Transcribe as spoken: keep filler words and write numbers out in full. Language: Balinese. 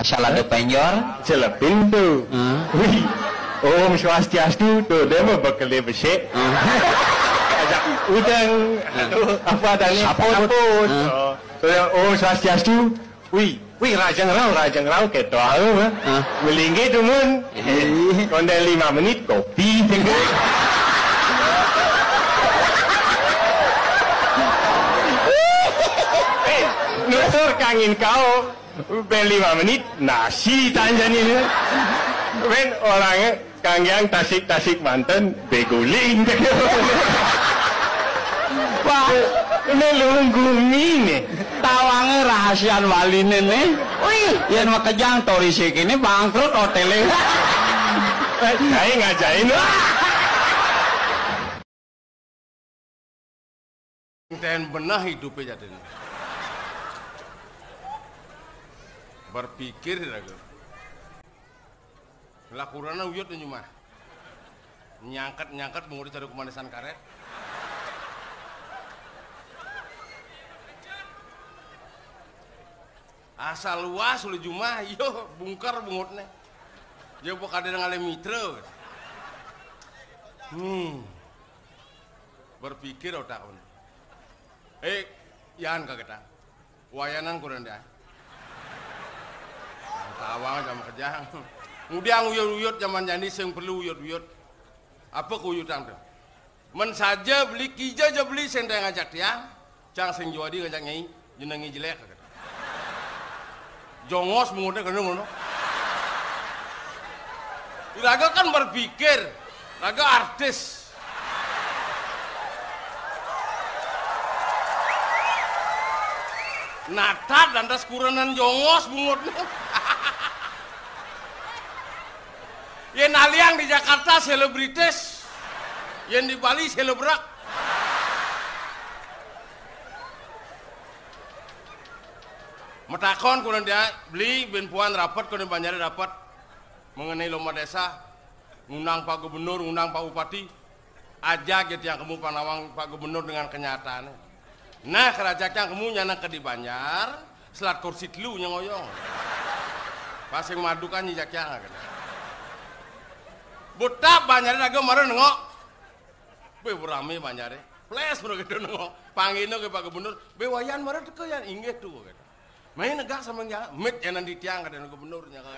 Asal ada penjor. Celepin tuh. Hah? Wih. Om Swastiastu, tuh dia mah bekele besik. Hah? Ajak udang, aduh, apa adanya? Saput. Saput. Hah? Oh. Tuh, Om Swastiastu. Wih, wih, Raja Ngerau, Raja Ngerau, gitu, anu, mah. Hah? Melinggi tuh, Mun. Ih. Konde lima menit, kopi. Eh, nutur kangin kau. Beli lima menit, nasi tanjani ni. Ben orangnya kanggiang tasik-tasik Banten, beguling. Wah, ini lunggu mie nih. Tawangnya rahasian Bali nih. Wih, yang makejang tori sik ini bangkrut hotelnya. Eh, saya ngajain. Wah. Enten benah hidupnya jadi. Berpikir raga. Lakurana uyut nih mah. Nyangket-nyangket bunguri cari kemanisan karet. Asal luas lu jumah, yo bungker bungutnya. Yo bukan ada ngalih mitra. Hmm. Berpikir otak. Eh, yan kagetan. Wayanan kurang dah. Tawang sama kejang. Ngudiang uyut-uyut zaman jani sing perlu uyut-uyut. Apa kuyutan tuh? Men saja beli kija aja beli sing ngajak tiang. Cang sing juadi ngajak nyai, jenengi jelek. Jongos mengutnya kena ngono. Raga kan berpikir, raga artis. Natat dan tas kurenan jongos bungutnya. Yen aliang di Jakarta selebritis, yen di Bali selebrak. Metakon kurang dia beli ben puan rapat kurang banyak dapat mengenai lomba desa, ngundang Pak Gubernur, ngundang Pak Bupati, aja gitu yang kamu panawang Pak Gubernur dengan kenyataannya. Nah, kerajaan kamu nyanang ke di Banjar, selat kursi telu yang ngoyong. Pasing madukan nyi jakiang kan. Buta Banjar daga mara nengok. Be rame Banjare. Ples mara gitu nengok. Panggilnya ke Pak Gubernur, be wayan mara teka yang inggih tuh gitu. Main negak sama yang mit yang nanti tiang kata Gubernur nya kan.